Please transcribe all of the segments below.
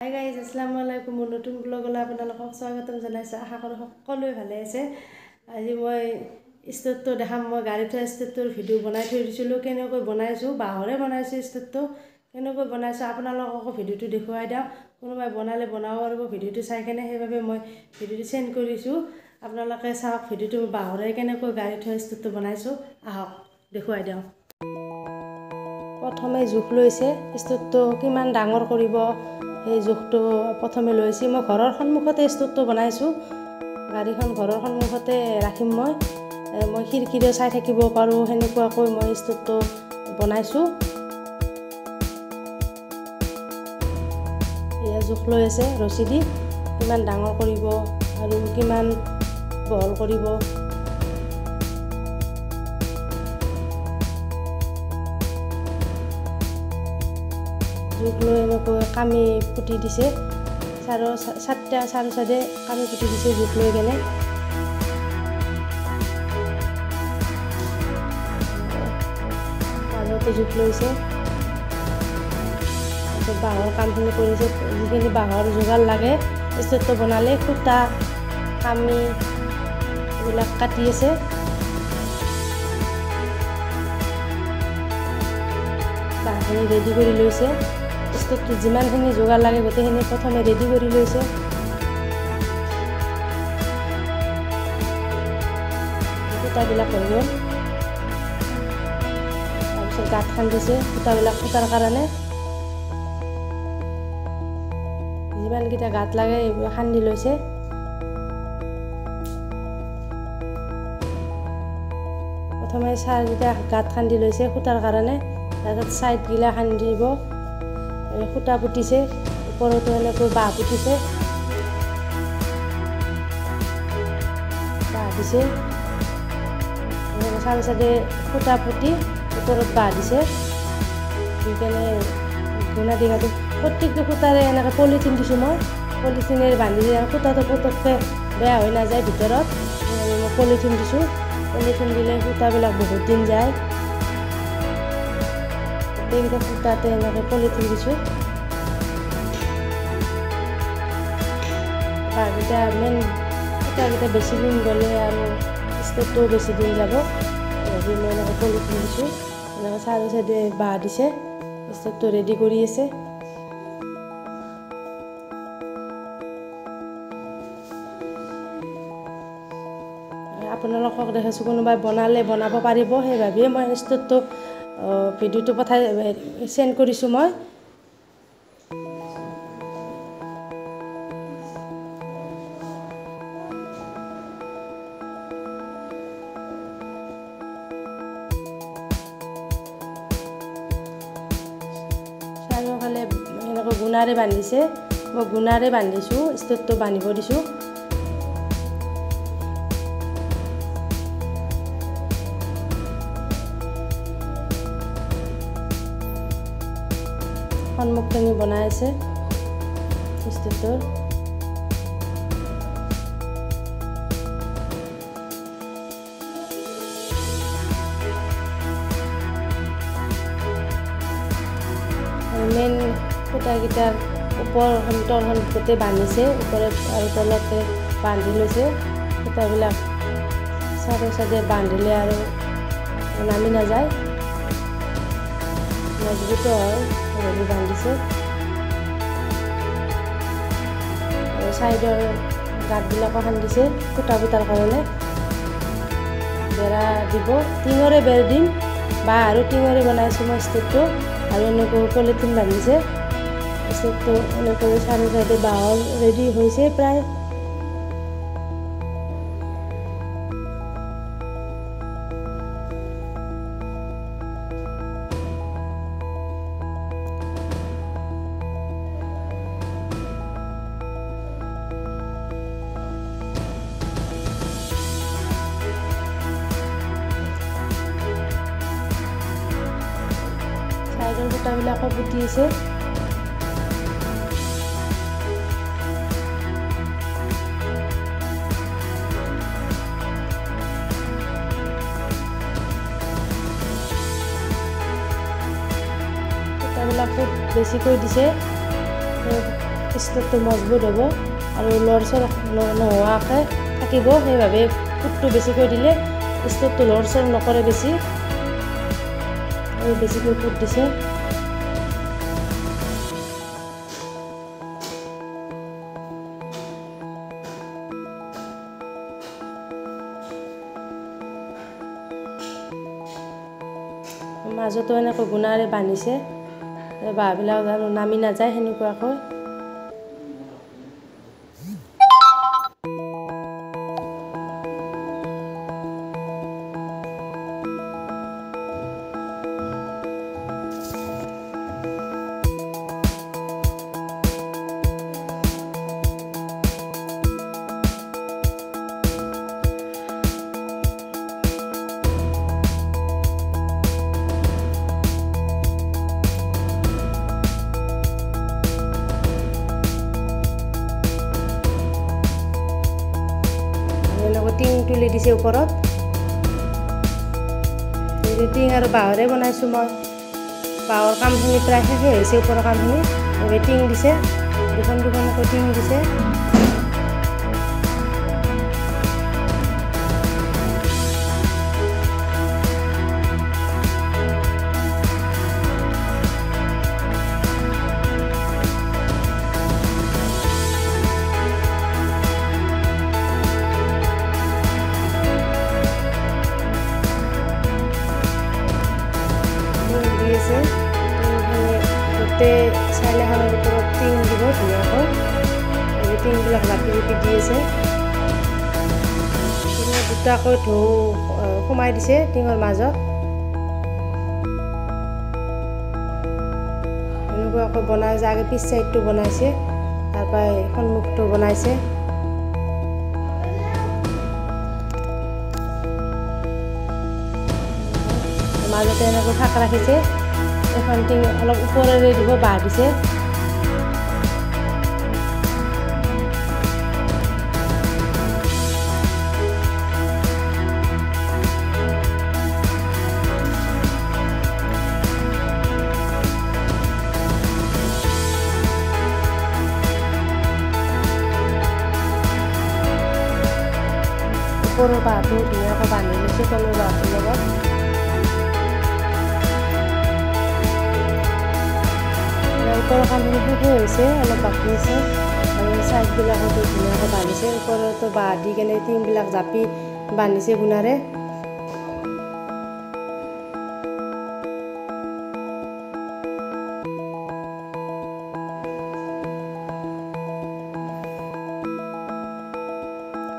Hi guys, আসসালামু আলাইকুম। মোৰ নতুন ব্লগলৈ আপোনালোকক স্বাগতম জনাইছোঁ। আশা কৰোঁ সকলোৱে ভালে আছে। আজি মই ষ্টেটটো দেখাম। মই গাড়ী থোৱা ষ্টেটটোৰ ভিডিঅ' বনাই থৈ দিছিলোঁ, কেনেকৈ বনাইছোঁ, বাঁহৰে বনাইছোঁ। ষ্টেটটো কেনেকৈ বনাইছোঁ আপোনালোককো ভিডিঅ'টো দেখুৱাই দিওঁ। কোনোবাই বনালে বনাব পাৰিব ভিডিঅ'টো চাই কেনে, সেইবাবে মই ভিডিঅ'টো চেণ্ড কৰিছোঁ। আপোনালোকে চাওক ভিডিঅ'টো, বাঁহৰে কেনেকৈ গাড়ী থোৱা ষ্টেটটো বনাইছোঁ। আহক দেখুৱাই দিওঁ। প্ৰথমে জোখ লৈছে, ষ্টেটটো কিমান ডাঙৰ কৰিব সেই জোখটো প্ৰথমে লৈছে। মই ঘৰৰ সন্মুখতে ষ্ট'ৰটো বনাইছোঁ। গাড়ীখন ঘৰৰ সন্মুখতে ৰাখিম। মই মই খিৰিকীৰে চাই থাকিব পাৰোঁ, সেনেকুৱাকৈ মই ষ্ট'ৰটো বনাইছোঁ। এয়া জোখ লৈ আছে ৰছী দি, কিমান ডাঙৰ কৰিব আৰু কিমান বহল কৰিব। জোখ লৈ এনেকৈ কামি পুতি দিছে, চাৰ চাৰিটা চাৰো চাইডে কামি পুতি দিছে জোখ লৈ কেনে। মাজতে জোখ লৈছে। তাৰপিছত বাঁহৰ কামখিনি কৰিছে। যিখিনি বাঁহৰ যোগাৰ লাগে ষ্টেটটো বনালে, সূতা, কামি এইবিলাক কাটি আছে। বাঁহখিনি ৰেডি কৰি লৈছে। ষ্ট'ভটোত যিমানখিনি যোগাৰ লাগে গোটেইখিনি প্ৰথমে ৰেডি কৰি লৈছে। সূতাবিলাক হৈ গ'ল। তাৰপিছত গাঁত খান্দিছে সূতাবিলাক ফুটাৰ কাৰণে। যিমানকেইটা গাঁত লাগে এইবোৰ খান্দি লৈছে। প্ৰথমে চাৰিটা গাঁত খান্দি লৈছে সূতাৰ কাৰণে। তাৰপিছত ছাইডগিলা খান্দিব। সূতা পুতিছে, ওপৰতো এনেকৈ বাঁহ পুতিছে, বাঁহ দিছে। চাৰি চাইডে সূতা পুতি ওপৰত বাঁহ দিছে। দি কেনে গুণা দি কাটি প্ৰত্যেকটো সূতাৰে এনেকৈ পলিথিন দিছোঁ মই। পলিথিনেৰে বান্ধি সূতাটো পটককৈ বেয়া হৈ নাযায় ভিতৰত। মই পলিথিন দিছোঁ। পলিথিন দিলে সূতাবিলাক বহুত দিন যায়। গোটেইকেইটা সূতাতে এনেকৈ পলিথিন দিছোঁ। বাঁহকেইটা মেইন সূতাকেইটা বেছি দিন গ'লে আৰু ষ্টেপটোও বেছি দিন যাব ভাবি মই এনেকৈ পলিথিন দিছোঁ। এনেকৈ চাৰি চাইডে বাঁহ দিছে। ষ্টেপটো ৰেডি কৰি আছে। আপোনালোকক দেখাইছোঁ, কোনোবাই বনালে বনাব পাৰিব, সেই ভাবিয়ে মই ষ্টেপটো ভিডিঅ'টো পঠাই চেণ্ড কৰিছোঁ মই। চাৰিওফালে এনেকৈ গুণাৰে বান্ধিছে। মই গুণাৰে বান্ধিছোঁ, ষ্টেপটো বান্ধিব দিছোঁ। সন্মুখখিনি বনাই আছে ষ্টেপটোৰ। মেইন সূতাকেইটাৰ ওপৰখন তলখন গোটেই বান্ধিছে, ওপৰত আৰু তলতে বান্ধি লৈছে। সূতাবিলাক চাইডে চাইডে বান্ধিলে আৰু নামি নাযায়, মজবুতো হয় সেইভাবে বান্ধিছে। আৰু ছাইডৰ গাঁতবিলাকো খান্দিছে সূতা পুতাৰ কাৰণে। বেৰা দিব, টিঙৰে বেৰ দিম। বাঁহ আৰু টিঙৰে বনাইছোঁ মই ষ্টেপটো। আৰু এনেকৈ পলিথিন বান্ধিছে ষ্টেপটো। এনেকৈ চাৰি চাইডে বাঁহৰ ৰেডি হৈছে প্ৰায়। ছাইডৰ সূতাবিলাকো পুতি আছে। সূতাবিলাক খুব বেছিকৈ দিছে। ষ্ট'ৰটো মজবুত হ'ব আৰু লৰচৰ নোহোৱাকৈ থাকিব। সেইবাবে ফুটটো বেছিকৈ দিলে ষ্ট'ৰটো লৰচৰ নকৰে বেছি, বেছিকৈ ফুট দিছে। মাজতো এনেকৈ গুণাৰে বান্ধিছে, বাঁহবিলাক আৰু নামি নাযায় সেনেকুৱাকৈ। টিং তুলি দিছে ওপৰত, টিং আৰু বাঁহৰে বনাইছোঁ মই। বাঁহৰ কামখিনি প্ৰায় শেষেই হৈছে, ওপৰৰ কামখিনি। এই টিং দিছে, দুখন দুখনকৈ টিং দিছে। গোটেই চাইলাখনৰ ওপৰত টিং দিব ধুনীয়াকৈ। এই টিংবিলাক জাপি জাপি দি আছে। টিঙৰ দুটাকৈ ঢৌ সোমাই দিছে টিঙৰ মাজত। এনেকুৱাকৈ বনাইছে, আগে পিছ চাইডটো বনাইছে, তাৰপৰাই সন্মুখটো বনাইছে। মাজতে এনেকৈ ফাঁক ৰাখিছে। এখন টিং অলপ ওপৰেৰে দিব, বাঁহ দিছে। ওপৰৰ বাঁহটো ধুনীয়াকৈ বান্ধি লৈছে তলৰ বাঁহটোৰ লগত। ওপৰৰ কামখিনি শেষেই হৈছে, অলপ বাকী আছে। আৰু ছাইডবিলাকতো ধুনীয়াকৈ বান্ধিছে, ওপৰতো বাঁহ দি কেনে টিংবিলাক জাপি বান্ধিছে গুণাৰে।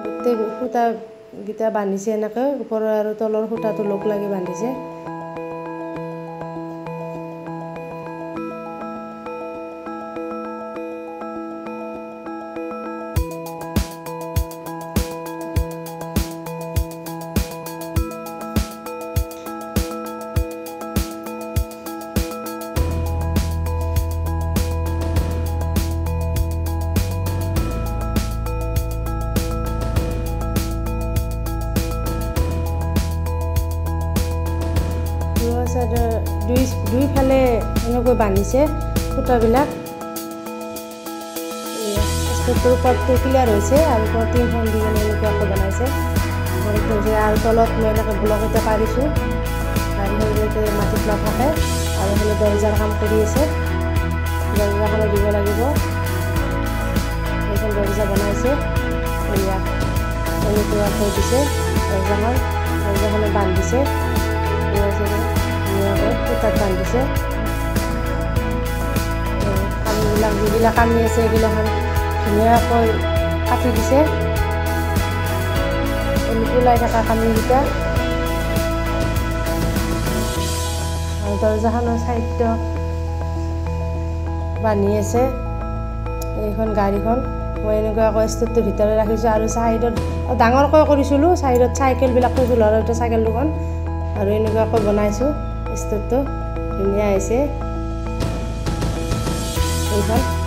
গোটেই সূতাকেইটা বান্ধিছে এনেকৈ, ওপৰৰ আৰু তলৰ সূতাটো লগ লাগি বান্ধিছে। দুইফালে এনেকৈ বান্ধিছে সূতাবিলাক। ষ্ট'ৰটোৰ ওপৰটো ক্লিয়াৰ হৈছে আৰু ওপৰত টিংখন দি কেনে এনেকুৱাকৈ বনাইছে। আৰু তলত মই এনেকৈ ব্লক এটা পাৰিছোঁ, গাড়ীখন যাতে মাটিত নাথাকে। আৰু সেইফালে দৰ্জাৰ কাম কৰি আছে, দৰ্জাখনো দিব লাগিব। এইখন দৰ্জা বনাইছে, এয়া এনেকুৱাকৈ দিছে দৰ্জাখন, দৰ্জাখনো বান্ধিছে ধুনীয়াকৈ, সূতাত বান্ধিছে। কামিবিলাক যিবিলাক কামি আছে সেইগিলাখন ধুনীয়াকৈ কাটি দিছে, ওলাই থকা কামিকেইটা। আৰু দৰ্জাখনৰ চাইডটো বান্ধি আছে। এইখন গাড়ীখন মই এনেকুৱাকৈ ষ্ট'ৰটোৰ ভিতৰত ৰাখিছোঁ। আৰু চাইডত ডাঙৰকৈ কৰিছিলোঁ, চাইডত চাইকেলবিলাক থৈছোঁ, ল'ৰা দুটা চাইকেল দুখন। আৰু এনেকুৱাকৈ বনাইছোঁ ষ্ট'ৰটো, ধুনীয়া হৈছে এইখন।